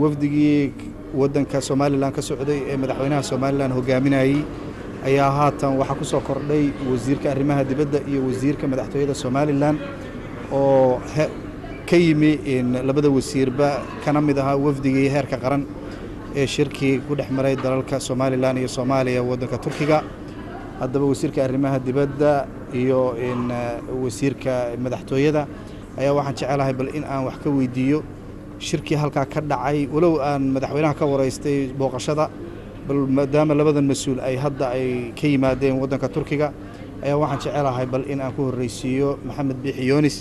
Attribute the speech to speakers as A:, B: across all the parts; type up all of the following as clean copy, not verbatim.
A: Wafdigii waddanka Somalilan ka socday ee madaxweynaha Somalilan hogaaminayey ayaa haatan waxaa ku soo kordhay wasiirka arrimaha dibadda iyo wasiirka madaxtooyada Somalilan oo ka yimi, labada wasiirba kana mid ahaa wafdigii heerka qaran ee shirkii ku dhex maray dalalka Somalilan iyo Soomaaliya waddanka Turkiga. Haddaba wasiirka arrimaha dibadda iyo wasiirka madaxtooyada ayaa waxaan jecelahay bal in aan wax ka weydiiyo shirkii halkaa ka dhacay, walow aan madaxweynaha ka waraystay booqashada. Bal maadaama labadan mas-uul ay hadda ay ka yimaadeen waddanka Turkiga, ayaa waxaan jecelahay bal in aan ku horreysiiyo Maxamed Biixi Yoonis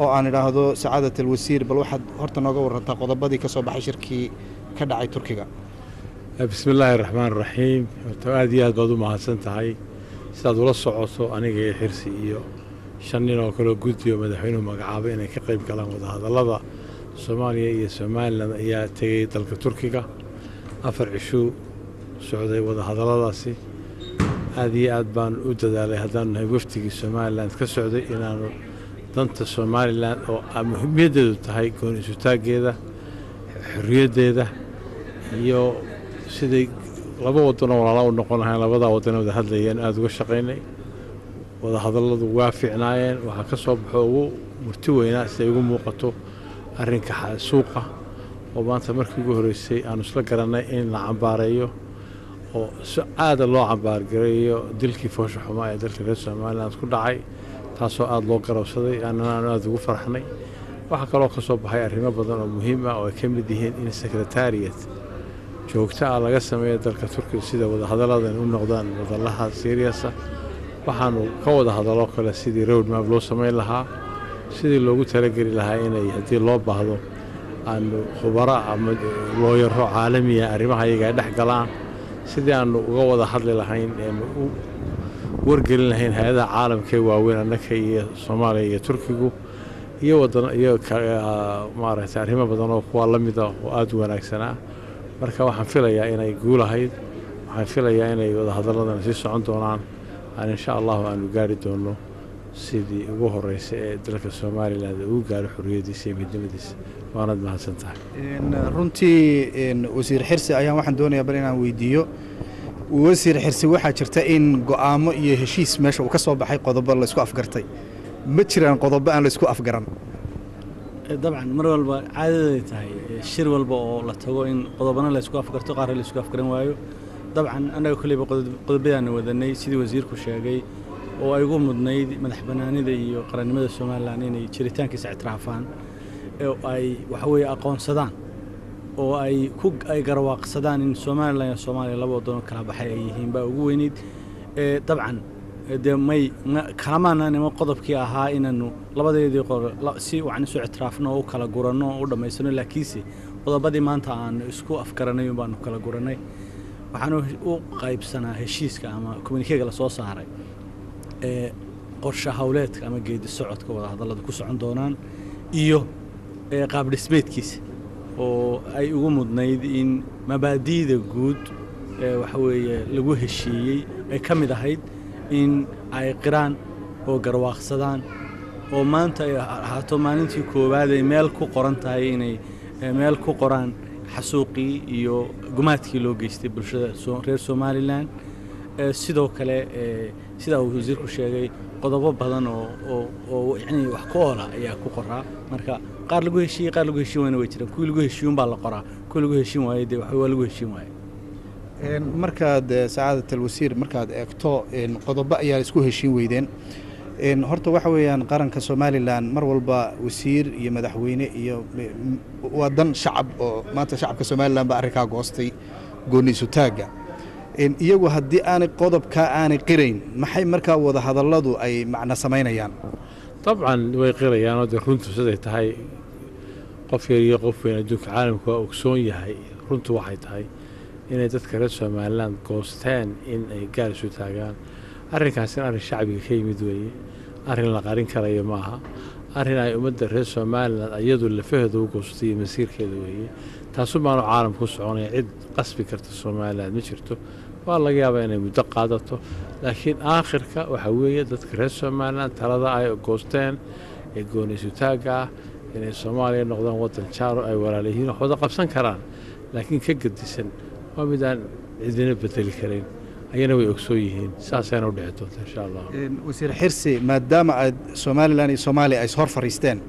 A: oo aan idhaahdo: sacaadat alwasiir, bal waxaad horta nooga warantaa qodobadii ka soo baxay shirkii ka dhacay Turkiga.
B: Bismi illaahi raxmaan raxiim. Horta aad iyo aad baad u mahadsan tahay. Sidaad ula socoto, aniga iyo Xirsi iyo 5 nin oo kaleo guddi oo madaxweynuhu magacaabay inay ka qayb galaan wadahadallada Soomaaliya iyo Somalilan ayaa tegey dalka Turkiga. 4 cishuu socday wadahadalladaasi. Aad iyo aad baan u dadaalay haddaanu nahay wafdigii Somalilan ka socday inaanu danta Somalilan oo muhiimiyaddeedu tahay gooni isutaaggeeda, xorriyaddeeda iyo siday laba waddanoo walaala u noqon lahayn, labadaa waddan wada hadlayeen, aada uga shaqaynay. Wadahadalladu waa fiicnaayeen. Waxaa ka soo baxo ugu murti weynaa, siday ugu muuqato, arrinka suuqa oo maanta markii ugu horreysay aanu isla garannay in la cambaareeyo oo si aada loo cambaargareeyo dilkii foosha xumaa ee dalka reer Somaliland ku dhacay, taasoo aada loo garowsaday, annana aanu aada ugu farxnay. Waxaa kaloo ka soo baxay arrimo badan oo muhiim ah oo ay ka mid yihiin in secretariat joogto ah laga sameeyo dalka Turkiga sida wadahadalladan u noqdaan wadalaha serious ah. Waxaanu ka wada hadaloo kale sidii road map loo samayn lahaa, sidii loogu talageli lahaa inay haddii loo baahdo aanu khubaro ama looyaro caalamiya arrimaha iyaga ay dhex galaan, sidii aanu uga wada hadli lahayn eenu u wargelin lahayn hay-adaha caalamka ee waaweyn, annaka iyo Soomaaliya iyo Turkigu iyo wadan iyo maaragtay arrimo badan oo kuwaa la mida oo aada u wanaagsanaa. Marka waxaan filayaa inay guulahayd, waxaan filayaa inay wadahadalladan sii socon doonaan, aan insha allahu aanu gaari doono sidii ugu horeysa ee dalka Somaliland ugu gaaro xorriyaddiisa iyo midnimadiisa. Waanaad mahadsan tahay.
A: Runtii wasiir Xirsi ayaan waxaan doonayaa bal inaan weydiiyo. Wasiir Xirsi, waxaa jirta in go'aamo iyo heshiis meesha uu ka soo baxay, qodobo laysku afgartay. Ma jiraan qodobo aan laysku afgaran?
C: Dabcan, mar walba caadaday tahay shir walba oo la tago in qodobana laysku afgarto, qaarna laysku afgaran waayo. Dabcan annaga kolleyba qodobadaana wadanay, sidii wasiirku sheegay, oo ay ugu mudnayd madax bannaanida iyo qarannimada Somalilan inay jiritaankiisa ictiraafaan oo ay waxa weeye aqoonsadaan oo ay ku ay garwaaqsadaan in Somalilan iyo Soomaaliya laba waddanoo kala baxay ay yihiin baa ugu weynayd. Dabcan dee may kalamaana nimo qodobkii ahaa inaanu labadeedii qor si wacan isu ictiraafno oo u kala guranno oo u dhammaysano, laakiinse qodobadii maanta aanu isku afgaranay baanu kala gurannay. Waxaanu u qaybsanaa heshiiska ama communiquega la soo saaray ee qorshe howleedka ama geedi socodka wadahadalladu ku socon doonaan iyo qaab dhismeedkiisa, oo ay ugu mudnayd in mabaadi'da guud ee waxa weeye lagu heshiiyey ay ka mid ahayd in ay qiraan oo garwaaqsadaan oo maanta ay ahaato maalintii koowaad ay meel ku qoran tahay inay meel ku qoraan xasuuqii iyo gumaadkii loo geystay bulshada reer Somalilan. Sidoo kale, sidaa uu wasiirku sheegay, qodobo badan oo yacni wax ku oola ayaa ku qoraa. Marka qaar lagu heshiiyey, qaar lagu heshiin waayna way jiraan. Kuwii lagu heshiiyun baa la qoraa, kuwii lagu heshiin waayey dee waa lagu heshiin waayey.
A: Markaad, sacaadat alwasiir, markaad eegto qodobo ayaa isku heshiin weydeen, horta waxa weeyaan qaranka Somalilan mar walba wasiir iyo madaxweyne iyo waa dan shacab oo maanta shacabka Somalilan baa arrinkaa goostay gooni isutaagga. Iyagu haddii aanay qodobkaa aanay qirayn, maxay markaa wada hadalladu ay macno samaynayaan?
B: Dabcan way qirayaanoo dee runtu siday tahay qof yar iyo qof weyn adduunka caalamka waa ogsoon yahay. Runtu waxay tahay inay dadka reer Somaliland goosteen in ay gaar isu taagaan. Arrinkaasina arrin shacbiga ka yimid weeye, arrin la qarin karayo maaha, arrin ay ummadda reer Somaliland iyadu lafaheeda u goostay iyo masiirkeeda weeye. Taasu baanu caalamku ku soconaya. Cid qasbi karta Somaliland ma jirto. Waa laga yaabaa inay muddo qaadato, laakiin aakhirka waxaa weeye dadka reer Somaliland talada ay goosteen ee gooni isutaagga ah Inay Soomaaliya noqdaan waddan jaaro ay walaalayihiin, wax wada qabsan karaan, laakiin ka gedisan, waa mid aan cidina bedeli karin, ayana way ogsoon yihiin. Saasayna u dhici doonta, insha Allah.
A: Wasiir Xirsi, maadaama aad Somalilan iyo Soomaaliya ay ishor fariisteen,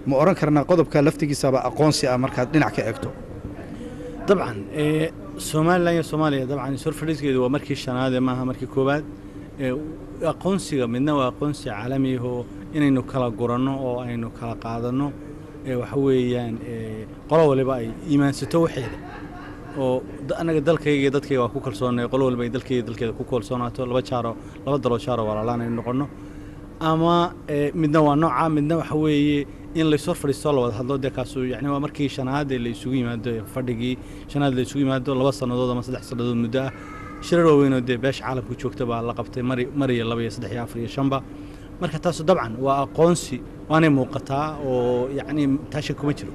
A: ma odhan karnaa qodobka laftigiisaba aqoonsi ah markaad dhinac ka eegto?
C: Dabcan, Somalilan iyo Soomaaliya dabcan ishor fadhiiskeedu waa markii shanaad ee maaha markii koowaad. Aqoonsiga midna waa aqoonsi caalami ahoo inaynu kala guranno oo aynu kala qaadanno, waxa weeyaan qolo waliba ay iimaansato waxeeda, oo annaga dalkayga iyo dadkayga waa ku kalsoonnay, qolo waliba ay dalkayga dalkeeda ku kalsoonaato, laba jaaro, laba daloo jaaro walaalaan aynu noqonno. Ama midna waa nooca, midna waxa weeye in laysoo fadhiisto, la wada hadlo. Dee kaasu yacni waa markii shanaad ee la isugu yimaado, fadhigii shanaad la isugu yimaado 2 sannadood ama 3 sannadood muddo ah. Shirar waaweyn oo dee beesha caalamku joogta baa la qabtay mar mar iyo laba iyo saddex iyo afar iyo shanba. Marka taasu dabcan waa aqoonsi, waanay muuqataa oo yacni taasha kuma jiro.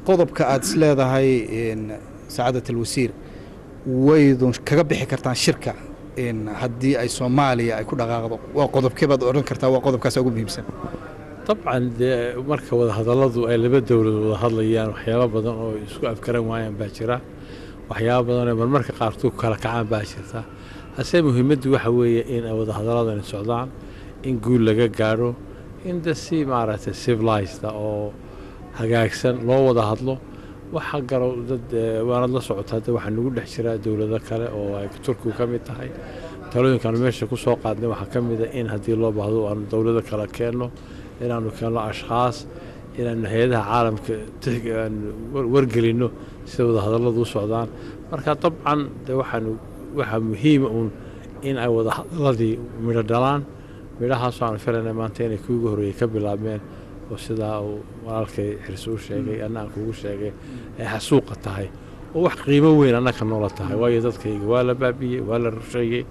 A: Qodobka aad is leedahay, sacaadat alwasiir, waydun kaga bixi kartaan shirka haddii ay Soomaaliya ay ku dhaqaaqdo, waa qodobkee baad odhan kartaa waa qodobkaas ugu muhiimsan?
B: Dabcan dee marka wadahadalladu ay laba dowlad wada hadlayaan, waxyaabo badan oo isku afgaran waayaan baa jira, waxyaabo badan oo marmarka qaarkood ku kala kacaan baa jirta. Hase muhiimaddu waxa weeye in ay wadahadalladani socdaan, in guul laga gaadho, in de si maaragtay civilized oo hagaagsan loo wada hadlo. Waxa garo dad waanad la socotaa de waxaa nagu dhex jira dowlado kale oo ay Turkigu ka mid tahay. Talooyinkaanu meesha ku soo qaadnay waxaa ka mid a in haddii loo baahdo aanu dowlado kale keenno, inaanu keenno ashkhaas, inaanu hay-adaha caalamka aanu wargelinno sida wadahadalladu u socdaan. Marka dabcan de waxaanu waxaa muhiima uun in ay wadahadalladii midho dhalaan. Midhahaasoo aanu filayna maanta inay kuwii ugu horreeyey ka bilaabmeen, oo sidaa uu walaalkay Xirsi u sheegay, anna aan kugu sheegay, ay xasuuqa tahay oo wax qiimo weyn annaka noola tahay, waayo dadkayga waa la baabi'iyey, waa la rusheeyey.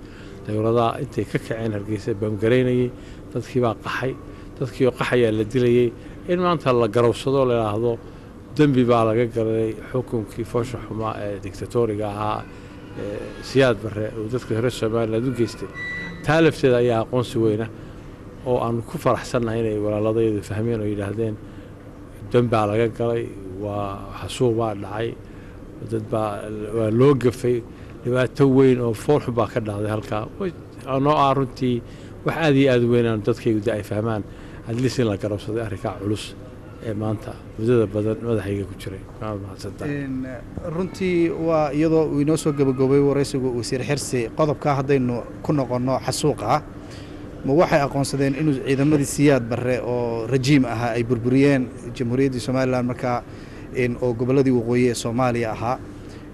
B: Dowladaha intay ka kaceen Hargeysa bamgaraynayey, dadkii baa qaxay, dadkii oo qaxayaa la dilayey. In maanta la garowsado, la idhaahdo dembi baa laga galay xukunkii foosha xumaa ee dictatoriga ahaa ee Siyaad Barre uu dadka reer Somaliland u geystay, taa lafteeda ayaa aqoonsi weyna oo aanu ku faraxsannahay inay walaaladayadu fahmeen oo yidhaahdeen dembaa laga galay, waa xasuuq baa dhacay, dad baa waa loo gafay, dhibaato weyn oo foolxun baa ka dhacday halkaa. Noo ah runtii wax aad iyo aad u weyn aan dadkaygu de ay fahmaan, at least in la garowsaday arrinkaa culus ee maanta muddada badan madaxayga ku jiray. Waad mahadsantahay.
A: Runtii waa iyadoo uu inoo soo gabagobay waraysigu, wasiir Xirsi, qodobkaa haddaynu ku noqonno xasuuqa, ma waxay aqoonsadeen inuu ciidamadii Siyaad Barre oo rajiim ahaa ay burburiyeen Jamhuuriyaddii Somalilan markaa oo gobolladii waqooyi ee Soomaaliya ahaa?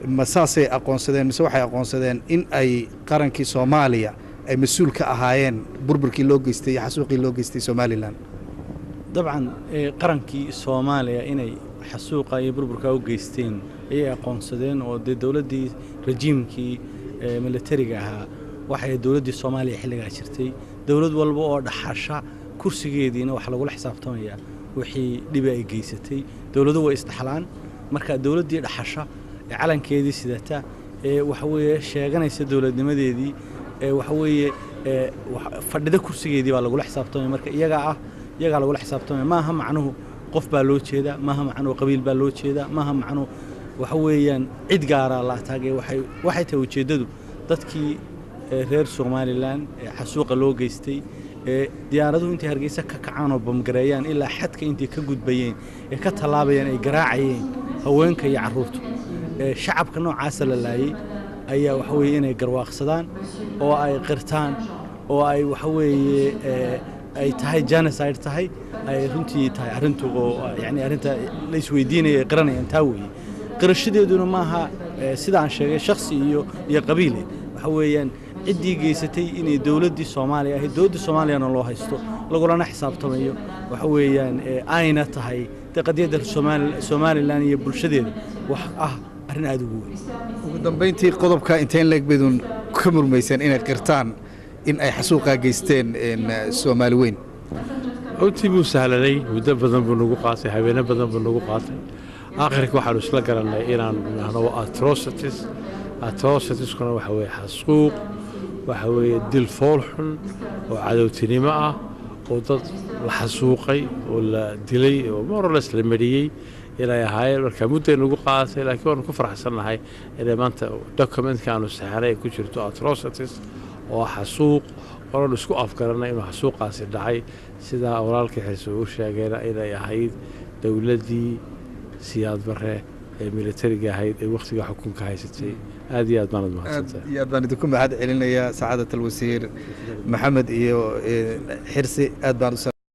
A: Ma saasay aqoonsadeen, mise waxay aqoonsadeen in ay qarankii Soomaaliya ay mas-uul ka ahaayeen burburkii loo geystay iyo xasuuqii loo geystay Somalilan?
C: Dabcan qarankii Soomaaliya inay xasuuqa iyo burburka u geysteen ayay aqoonsadeen, oo dee dowladdii rajiimkii militariga ahaa waxay dowladdii Soomaaliya xilligaa jirtay. Dowlad walba oo dhaxasha kursigeediina waxaa lagula xisaabtamayaa wixii dhibi ay geysatay. Dowladuhu way isdhaxlaan. Marka dowladdii dhaxasha ee calankeedii sidata ee waxa weeye sheeganaysa dowladnimadeedii ee waxa weeye fadhida kursigeedii baa lagula xisaabtamaya. Marka iyagaa ah, iyagaa lagula xisaabtamaya. Maaha macnuhu qof baa loo jeedaa, maaha macnuhu qabiil baa loo jeedaa, maaha macnuhu waxa weeyaan cid gaaraa la ataagay. Waxay tahay ujeeddadu dadkii reer Somalilan ee xasuuqa loo geystay, ee diyaaraduhu intay Hargeysa ka kacaan oo bamgareeyaan ilaa xadka intay ka gudbayeen ee ka tallaabayeen ay garaacayeen haweenka iyo carruurta, ee shacabka noocaasa la laayey, ayaa waxa weeye inay garwaaqsadaan oo ay qirtaan oo ay waxa weeye ay tahay genocide tahay, ay runtii tahay arrintu, oo yacni arrinta la isweydiinaya ay qiranayaan taa weeye. Qirashadeeduna maaha sida aan sheegay shakhsi iyo qabiile. Waxa weeyaan ciddii geysatay inay dowladdii Soomaaliya ahayd, dowladdii Soomaaliyana loo haysto, lagulana xisaabtamayo. Waxa weeyaan ayna tahay dee qadiyadda Somalilan iyo bulshadeeda wax ah arrin aada ugu weyn.
A: Ugu dambayntii, qodobka inteen leeg baydun ka murmayseen inay qirtaan in ay xasuuqaa geysteen Soomaali weyn?
B: Runtii buu sahlanay, muddo badan buu nagu qaatay, habeeno badan buu nagu qaatay. Aakhirka waxaanu isla garannay inaanu nahno atrocities. Atrocitieskuna waxa weeye xasuuq, waxa weeye dil fool xun oo cadowtinimo ah. oo dad la xasuuqay oo la dilay oo morales la mariyey inay ahaayeen. Marka mudday nagu qaadatay, laakiin waanu ku faraxsannahay inay maanta documentka aanu saxanay ay ku jirto atrocities oo xasuuq, onan isku afgaranay inuu xasuuqaasi dhacay, sidaa walaalkii Xirsi uu sheegayna inay ahayd dowladdii Siyaad Barre ee militariga ahayd ee wakhtiga xukunka haysatay. Aad iyo aad baanad mahadsantahay.
A: Aad iyo aad baan idinku mahad celinayaa, sacaadat alwasiir Maxamed iyo Xirsi, aad baan u